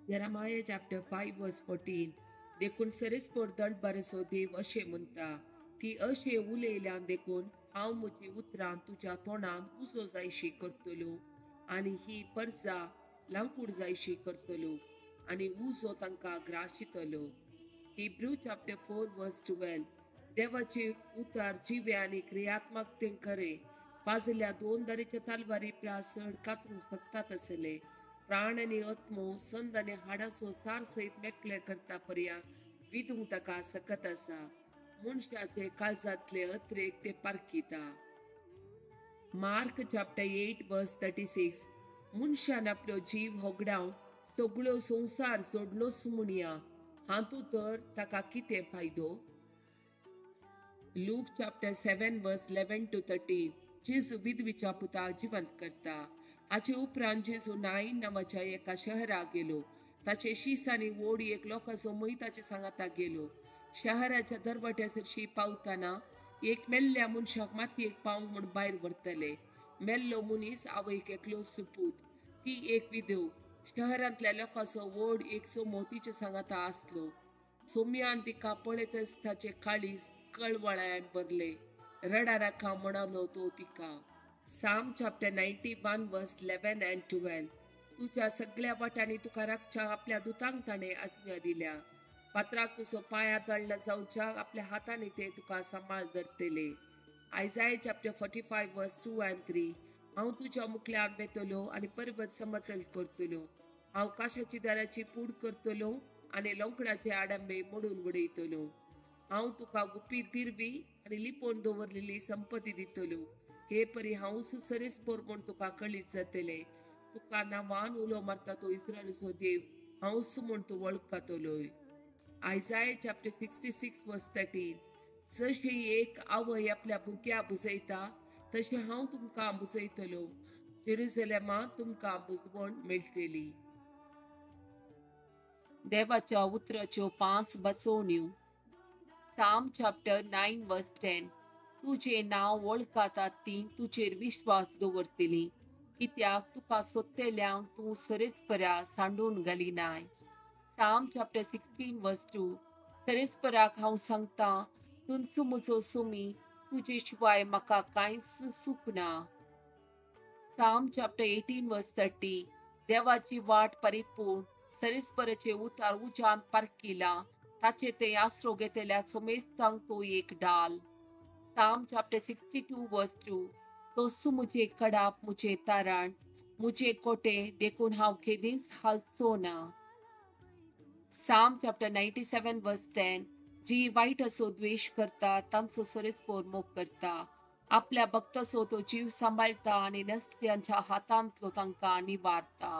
Jeremiah chapter 5 verse 14. देखून सरेस्पोर दंडबारसो देव अशें म्हणटा, ती अशें उलयल्यान देखून हांव म्हजी उतरां तुज्या तोंडान उजो जायशी करतलो आनी ही परजा लांकूड जायशी करतलो आनी उजो तांकां ग्राशितलो. Hebrew chapter 4 verse 12. देवाचे उतार जिवे आनी क्रियात्मक ते करे पाजल्या दोन दारीच्या तलवारी प्रास चड कातरूंक शकतात आसले प्राण आनी आत्मो संद आनी हाडाचो सार सयत मेकळे करता पर्या विदूंक ताका सकत आसा. मनशाचे काळजांतले अत्रेक ते पारखिता. Mark chapter 8 verse 36. मनशान आपलो जीव होगडावन सगळो संवसार जोडलोच म्हणया, हातूंत तर ताका कितें फायदो? Luke chapter 7 verse 11 to 13. जेजू विधवीच्या पुताक जिवंत करता. हाचे उपरांत जेजू नाईन नांवाच्या एका शहराक गेलो. ताचे शिसांनी व्हड एक लोकांचो मय ताचे सांगाताक गेलो. शहराच्या दरवट्या सरशी पावतना एक मेल्ल्या मनशाक मातयेक पावंक म्हूण भायर व्हरतले. मेल्लो मनीस आवयक एकलो सुपूत, ती एक विधव. शहरांतल्या लोकांचो व्हड एक सोमो तिच्या सांगाता आसलो. सोम्यान तिका पळयतच ताचे काळीज कळवळ्यान भरले. रडा नाका म्हणालो तो तिका. Psalm chapter 91 verse 11 and 12. तुज्या सगळ्या वाटांनी तुका राखच्या आपल्या दुतांक ताणें आज्ञा दिल्या. पात्राक तुजो पांया तळना जावच्या आपल्या हातांनी ते तुका सांबाळ धरतले. Isaiah chapter 45 verse 2 and 3. हांव तुज्या मुखल्यान वेतलो आनी पर्वत समतल करतलो. हांव काशाची दाराची पूड करतलो आनी लोंकडाचे आडंबे मोडून उडयतलो. हांव तुका गुपीत दिरवी आनी लिपोवन दवरलेली संपत्ती दितलो. हे परी हांव सरेस्पोर म्हूण तुका कळीत जातलें. तुका नांवान उलो मारता तो इस्रायलाचो देव हांवच म्हूण तूं वळखतलोय. Isaiah chapter 66 verse 13. जशें एक आवय आपल्या भुरग्याक बुजयता तशें हांव तुमकां बुजयतलो. जेरुजलेमांत तुमकां बुजवण मेळटली. देवाच्या उतराच्यो 5 बसोवण्यो. Psalm chapter 9 verse 10. तुजें नांव वळखतात ती तुजेर विश्वास दवरतली, कित्याक तुका सोदतल्यांक तूं सरेस्परा सांडून घालिनाय. Psalm chapter 16 verse 2. सरेस्पराक हांव सांगता, तूंच म्हजो सुमी, तुजे शिवाय म्हाका कांयच सूख ना. Psalm chapter 18 verse 30. देवाची वाट परिपूर्ण, सरेस्पराचे उतार उज्यान पारखिला, ताचे ते आसरो घेतल्या सोमेस्तांक तो एक डाल. Psalm chapter 62 verse 2. तोसू म्हजे कडाप, म्हजें तारण, म्हजे कोटे, देखून हांव केदींच हालचो ना. Psalm chapter 97 verse 10. जी वायट असो द्वेश करता तांचो सरेस्पोर मोग करता. आपल्या भक्ताचो तो जीव सांबाळटा आनी नसत्यांच्या हातांतलो तांकां निवारता.